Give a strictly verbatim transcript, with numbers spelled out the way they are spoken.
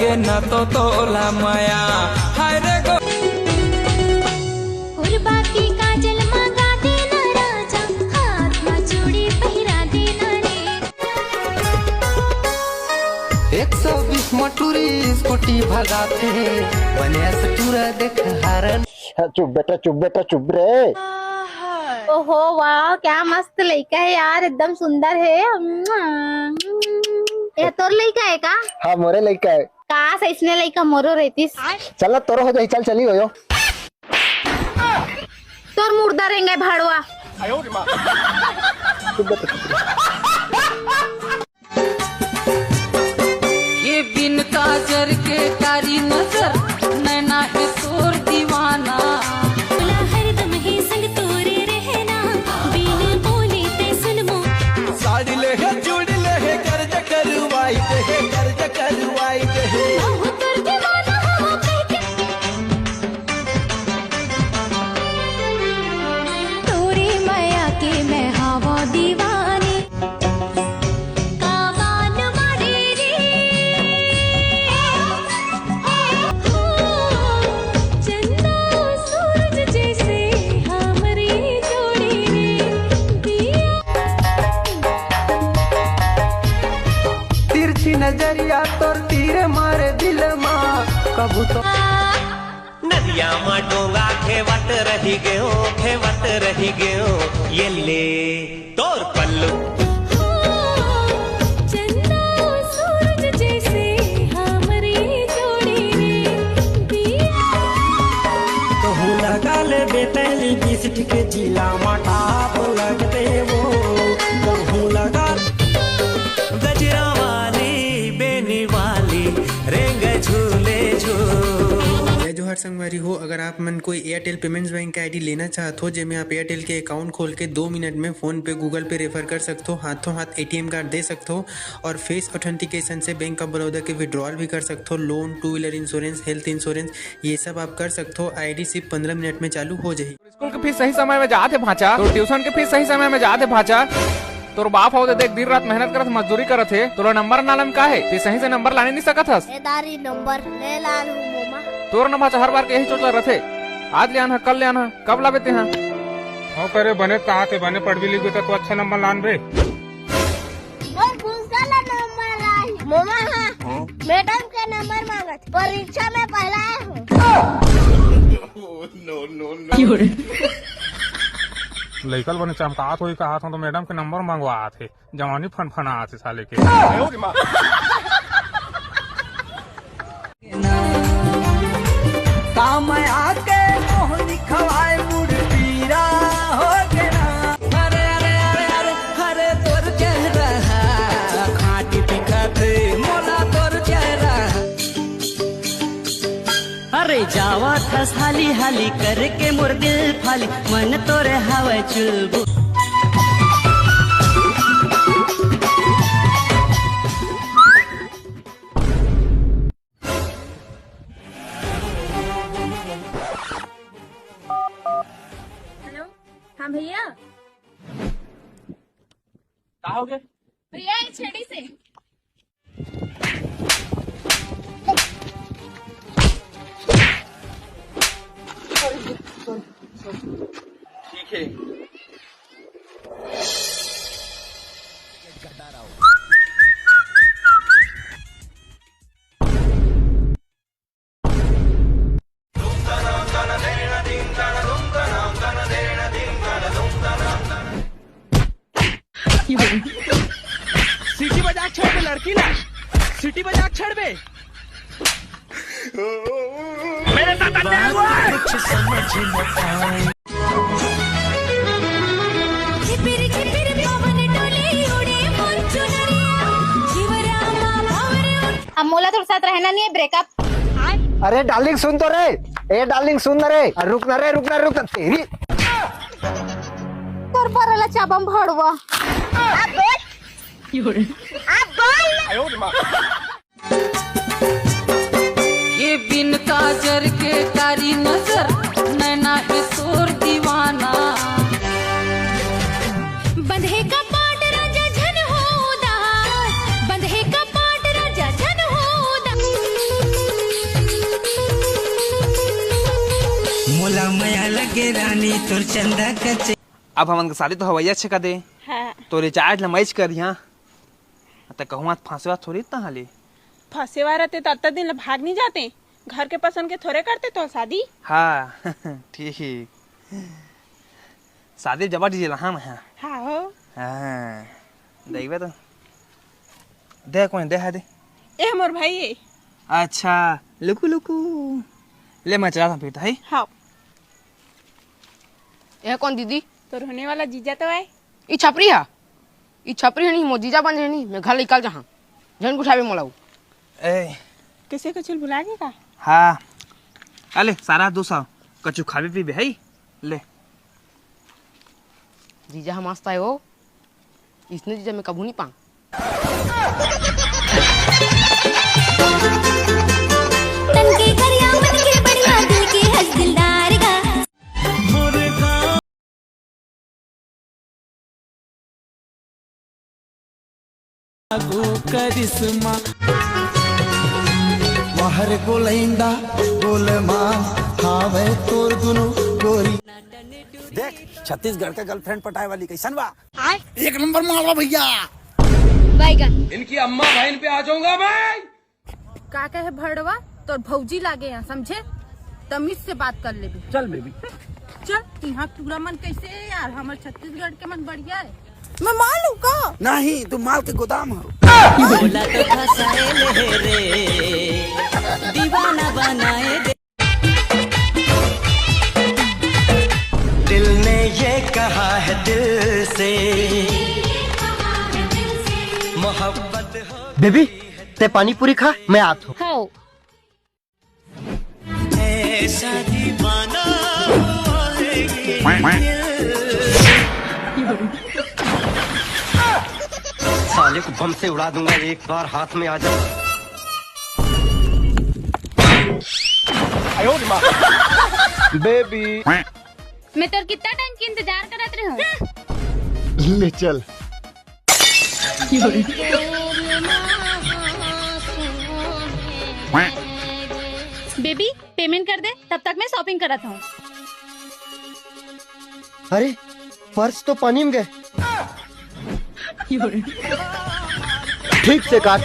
के न तो तोला मया, हाय रे गो। उर्वा के काजल मंगा देना राजा, हाथ मा चूड़ी पहिरा देना रे। एक सौ बीस मा टूरी स्कूटी भगाथे, बने से टूरा देख हारन। चुप बेटा, चुप बेटा, चुप रे। ओहो वाह, क्या मस्त लइका है यार, एकदम सुंदर है। ये तोर लइका है का? हाँ, मोरे लइका है। काश अइसने लइका मोरो रहतिस। चल ना, तोरो हो जाही, चल, चली हो यो। तोर मुर्दा रेंगे भाड़वा। ये बिन काजर के कारी नजर, नैना है तोर दीवाना। बोला हरदम ही संग तोरे रहना, बिन बोले ते सुन मो। साड़ी ले है, चूड़ी ले है, कर्ज करवाई दे है, कर्ज करवाई दे है। बहुत तोर दीवाना हो कह के। तोरे मया के मैं हवा दीवानी। कामान मारे रे। चंदा सूरज जैसे हमरी जोड़ी रे। दिया। तिरछी नजरिया तोर तीर मारे दिल मा, कभू तो नदिया म डोंगा खेवत रहि गेंव, खेवत रहि गेंव, ये ले तोर पल्लू। हो, चंदा सूरज जैसे हमरी जोड़ी रे दिया। कहूँ लगा ले बेतैली बिस्ठ के जिला म टाप लगते वो, कहूँ लगा गजरा वाली, बेनी वाली, रेंग झूले झूल। जय जोहार संगवारी हो, अगर आप मन कोई Airtel Payments Bank के आईडी लेना चाहत हो, जेमे आप Airtel के अकाउंट खोल के दो मिनट में PhonePe, Google Pay रेफर कर सकथो, हाथों हाथ एटीएम कार्ड दे सकथो और फेस ऑथेंटिकेशन से बैंक ऑफ बड़ौदा के विड्रॉल भी कर सकथो। Loan, two wheeler insurance, health insurance, ये सब आप कर सकथो। आईडी सिर्फ पंद्रह मिनट में चालू हो जाही। स्कूल के फीस सही समय में जात हे भांचा, तोर ट्यूशन के फीस सही समय में जात हे भांचा। तोर बाप हव ते देख, दिन रात मेहनत करत, मजदूरी करत हे, तोला नंबर ना लान का हे? ते सही से नंबर लाने नहीं सकत हस। ए दारी, नंबर ले लान हूँ मोमा। तोर ना भांचा, हर बार के यही चोचला रथे, आज ले आन हा, कल ले आन हा, कब लाबे ते हा? हो करे, बने कहा थे, बने पढ़बे लिखबे त तो अच्छा नंबर लान बे। मोर भूसा ला नंबर लाई। मोमा हा, हाँ? मैडम के नंबर मांगत, परीक्षा में पहला आए हूँ। लइका ल बने चमकात होही कहात हूँ तो मैडम के नंबर मंगवात हे। जवानी फनफनात हे साले के। काम आके मोहनी खवाए मुड़ पीरा हो गे ना। अरे, अरे, अरे, अरे, अरे, तोर चेहरा खाटी दिखत मोला तोर चेहरा। अरे जावत हस हाली हाली करके मोर दिल फाली, मन तोरे हवय चुलबुल। हेलो, हाँ भैया। का हो गया? भैया, ये छेड़ी से। ठीक है। सीटी बजा के छेड़बे लड़की ला, सीटी बजा के छेड़बे। मेरे साथ अन्याय हुआ है। कुछ समझ न पाए। झिपिर झिपिर पवन डोले उड़े मोर चुनरिया, झिवरा मा भंवर उठे। अब मोला तोर साथ रहना नहीं है, ब्रेकअप। अरे डार्लिंग सुन तो रे, ए डार्लिंग सुन ना रे, अरे रुक ना रे, रुक ना, रुक ना, तेरी। तोर बर ला चाबम भड़वा। अब बोल। अब बोल। ये बिन काजर के कारी नजर, नैना है तोर दीवाना। बंधे कपाट राजा झन हो उदास, बंधे कपाट राजा झन हो उदास। अब हमन के शादी तो हवैया छे का दे। हाँ। तो रिचार्ज ल मैच कर यहाँ। त कहूँ आज फंसेवा थोड़ी तहाँ ले। फंसेवा रहते त अत्ता दिन ल भाग नहीं जाते। घर के पसंद के थोड़े करते तो शादी। हाँ। ठीक। शादी जबर डीजे लहा मैं। हाँ हो। हाँ। देखबे तो। दे कोई दे है दे। ए मोर भाई ए। अच्छा। लुकु लुकु। ले मैं चला था फिर तो है। हाँ। ए कौन दीदी? तोर होने वाला जीजा तो आए। ई छपरी हा। ई छपरी हे नहीं, मोर जीजा बन हे नहीं, मैं घर निकल जहाँ। झन गुठावे मोला उ। ए। कैसे कुछ भुला गए का? हाँ। अले, सारा दो सौ। कछु खाबे पीबे, है? ले। जीजा हम मस्त आए हो। इसने जीजा मैं कभू नहीं पाऊँ। तन के करिया, मन के बढ़िया, दिल के हंस दिलदार का। आगू करिश्मा। वाह रे गोलैंदा, गोलमाल, हावे तोर दुनो गोरी। देख, छत्तीसगढ़ का गर्लफ्रेंड पटाए वाली कैसन बा? एक नंबर माल बा भैया। बैगन। इनकी अम्मा बहन पे आ जाऊंगा मैं। का कहे भड़वा, तोर भौजी लागे यहाँ, समझे? तमीज से बात कर लेबे। चल बेबी। चल, यहाँ पूरा मन कैसे है यार, हमर छत्तीसगढ़ के मन बढ़िया है। मैं माल हूँ का? नहीं, तू माल के गोदाम हो। बोला तो फसाए ले रे, दीवाना बनाए दे। दिल ने ये कहा है दिल से, मोहब्बत हो। बेबी, ते पानी पूरी खा, मैं आत हूँ। हाँ। ऐसा दीवाना हुआ है ये दिल। साले को बम से उड़ा दूंगा, एक बार हाथ में आ जा। बेबी। मैं तोर कितना टाइम के इंतजार करत रहूं। ले चल। बेबी, पेमेंट कर दे, तब तक मैं शॉपिंग करत हूँ। अरे, पर्स तो पानी में गए। ठीक से काट।